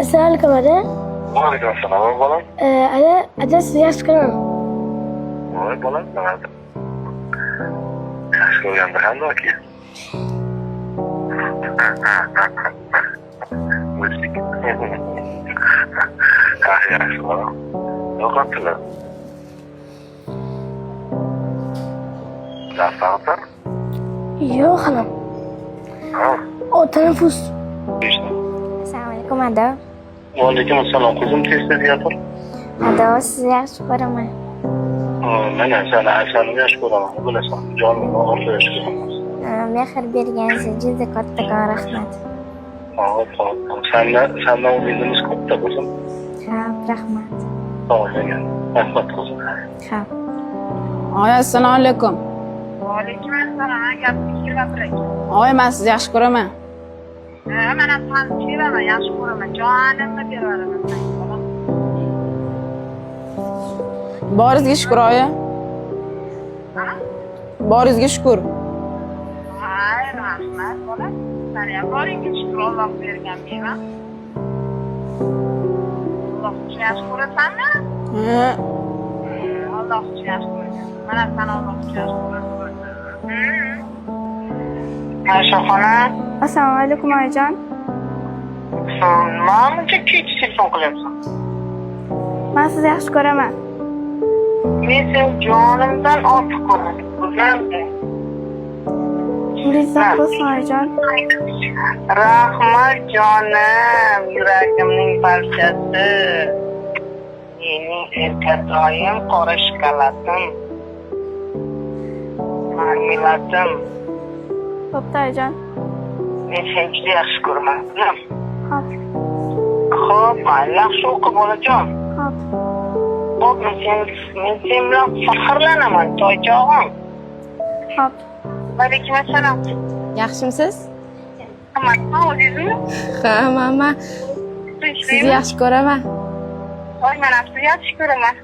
Assalomu alaykum aka. Va alaykum assalom bolam. Aka, aka sizni yaxshi ko'raman. Voy bolam, nima? Yaxshi ko'rganda qandoq? Mushuk. Yaxshi, yaxshi bolam. Yo'qotdilar. Darsdan? Yo'q xolam. Ha. O tanaffus. Assalomu alaykum ado. Va alaykum assalom qizim, tez tez gapir. Ado, sizni yaxshi ko'raman. Mana seni asalim yaxshi ko'raman, bilasan, jonimdan ortiq yaxshi ko'raman. Mehr berganingiz juda kattakon rahmat. Hop, hop. Sandan umidimiz katta qizim. Ha, rahmat. Sog' bo'ling. Rahmat qizim. Ha. Oy, assalomu alaykum. Va alaykum assalom, gapni gapiring. Oy, men sizni yaxshi ko'raman. Ha, men ham seni sevaman, yaxshi ko'raman. Jonimni beraveraman senga, bolam. Boringizga shukur, oyi. Ha? Boringizga shukur. Ay, rahmat, bolam. Seni ham boringga shukur, Alloh bergan meva. Alloh uchun yaxshi ko'rasanmi? Ha, Alloh uchun yaxshi ko'rasan. Mana seni Alloh uchun yaxshi ko'rasan. Ayshaxona, Assalomu alaykum oyijon. Sen manimcha kech telefon qilyapsan. Men sizni yaxshi ko'raman. Men seni jonimdan ortiq ko'raman. O'zim. Umringiz uzoq bo'lsin oyijon. Rahmat jonim, yuragimning parchasi. Mening erkatoyim, qora shokoladim. Marmeladim. Bo'pti oyijon. Men seni juda yaxshi ko'raman. Qizim. Xo'p, Xo'p, mayli, yaxshi o'qi bolajon. xo'p. Xo'p, men sen bilan faxrlanaman, toychog'im. Xo'p. Alaykum assalom. Yaxshimisiz? Rahmat, o'zingizmi? Ha, mama. Sizni yaxshi ko'raman. Voy, men ham sizni yaxshi ko'raman.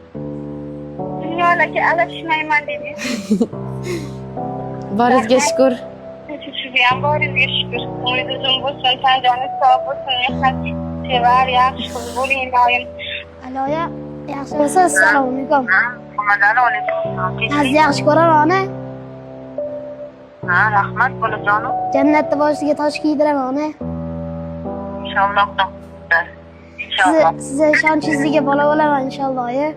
Dunyolarga alashmayman dedingiz. Boringizga shukur. Sizni ham boringizga shukur. Umringiz uzun bo'lsin, tan joningiz sog' bo'lsin, mehnat sevar, yaxshi qiz bo'ling doim. Alo, oyi, yaxshimisiz? Assalomu alaykum. Alaykum assalom. Sizni yaxshi ko'raman, ona. Ha, rahmat bolajonim. Jannatda boshiga tosh kiydiraman, ona. Inshaalloh. Inshaalloh. Sizni ishonchingizga bola bo'laman inshaalloh, oyi.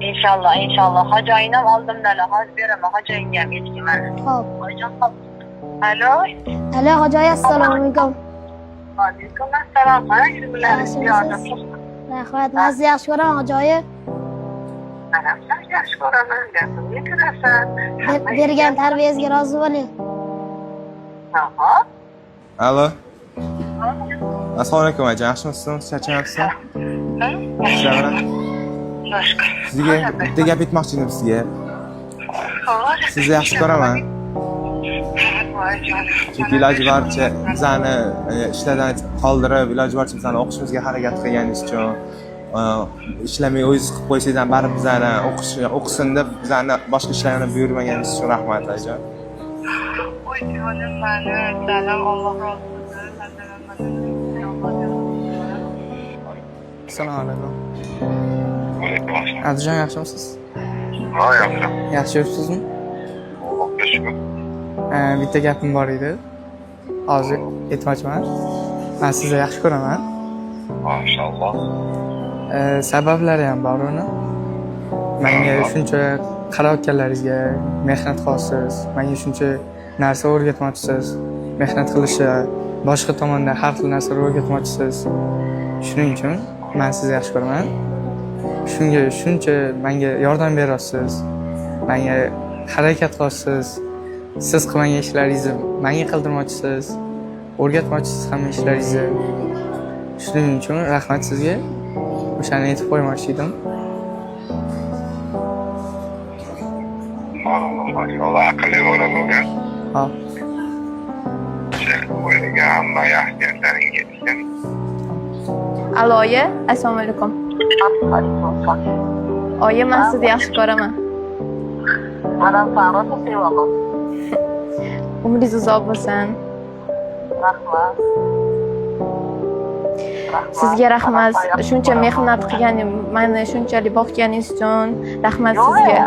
Inshaalloh, inshaalloh. Xo'jayinam oldimdalar. Hozir beraman xo'jayinga ham echki mana. Xo'p. Xo'jayin hop. Alo. Alo, hoji oyi, assalomu alaykum. Alaykum assalom. Ha, Yaxshimisiz? Rahmat, men sizni yaxshi ko'raman, hoji oyi. Men ham seni yaxshi ko'raman. Gapimga kirasan. Bergan tarbiyangizga rozi bo'ling. Ha. Alo. Assalomu alaykum aka, yaxshimisiz? Charchamayapsizmi? Ishlar. Sizga bitta gap aytmoqchi edim sizga. Sizni yaxshi ko'raman. Chunki iloji boricha bizani ishlardan qoldirib, iloji boricha bizani o'qishimizga harakat qilganingiz uchun, ishlamay o'zingiz qilib qo'ysangiz ham baribir bizani o'qish o'qisin deb bizani boshqa ishlarni buyurmaganingiz uchun rahmat akajon. Oy jonim mani, salam, Alloh rozi bo'lsin. Sandan ham Assalomu alaykum. Alaykum assalom. Adijon, yaxshimisiz? Ha, yaxshi. Yaxshi yuribsizmi? Allohga shukur. Bitta gapim bor edi. Hozir aytmoqchiman. Men sizni yaxshi ko'raman. Mashalloh. Sabablari ham bor uni. Menga shuncha qarayotganlaringizga mehnat qilyapsiz, menga shuncha narsa o'rgatmoqchisiz, mehnat qilishni, boshqa tomondan har xil narsalar o'rgatmoqchisiz. Shuning uchun men sizni yaxshi ko'raman. Shunga shuncha menga yordam beryapsiz, menga harakat qilyapsiz. Siz qilmagan ishlaringizni menga qildirmoqchisiz, o'rgatmoqchisiz hamma ishlaringizni. Shuning uchun rahmat sizga. O'shani aytib qo'ymoqchi edim. Mashalloh, aqlli bola bo'lgan. Hop. O'ylagan hamma yaxshi niyatlaringga yetsin. Alo, oyi, assalomu alaykum. Oyi, men sizni yaxshi ko'raman. Men ham seni rosa sevaman. Umringiz uzoq bo'lsin. Rahmat. Sizga rahmat. Shuncha mehnat qilgan, meni shunchalik boqganingiz uchun rahmat sizga.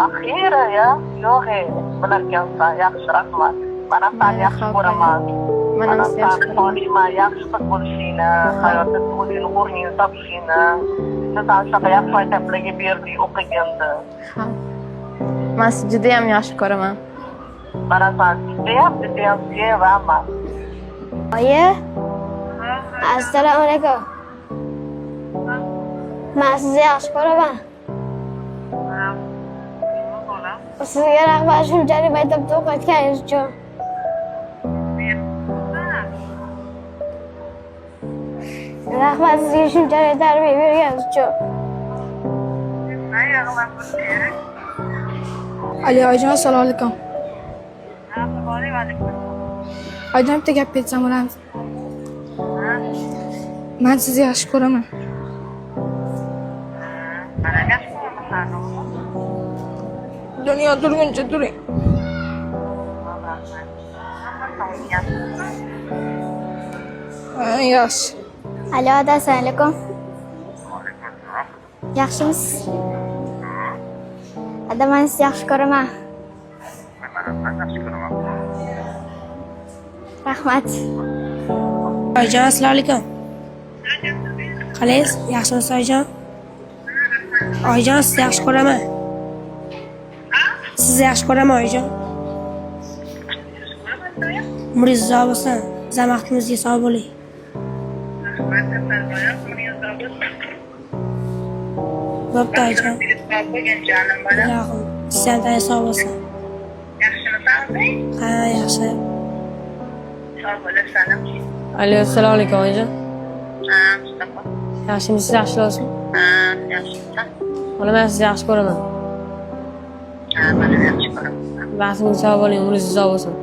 Axira ya, yo'q, bilarkansan, yaxshi, rahmat. Mana seni yaxshi ko'raman. Mana sizni yaxshi ko'raman. Xohlayman, yaxshi qiz bo'lishingni, hayotda o'zingni o'rningni topishingni. Siz ham shunaqa yaxshi maktablarga berdik, o'qiganni. Ha. Men sizni juda ham yaxshi ko'raman. Mana seni judayam, judayam sevaman. Oyi. Assalomu alaykum. Men sizni yaxshi ko'raman. Sizga rahmat shunchalik maktabda o'qitganingiz uchun. Rahmat sizga shunchalik tarbiya berganingiz uchun. Alo, oyijon, assalomu alaykum. Oyijon, bitta gap aytsam bo'ladimi? Men sizni yaxshi ko'raman. Dunyo turguncha turing. Ha, yaxshi. Alo, oda, assalomu alaykum. Yaxshimisiz? Ada, men sizni yaxshi ko'raman. Rahmat. Oyijon, assalomu alaykum. Qalaysiz? Yaxshimisiz, oyijon? Oyijon, sizni yaxshi ko'raman. Sizni yaxshi ko'raman, oyijon. Umringiz uzoq bo'lsin. Bizning baxtimizga sog' bo'ling. Bo'pti, oyijon. Ilohim, sizdan tani sog' bo'lsin. Ha, yaxshi. Alo, assalomu alaykum, oyijon. Yaxshimisiz, yaxshi olsin. Xola, men sizni yaxshi ko'raman. Baxtingiz sog' bo'ling, umringiz uzoq bo'lsin.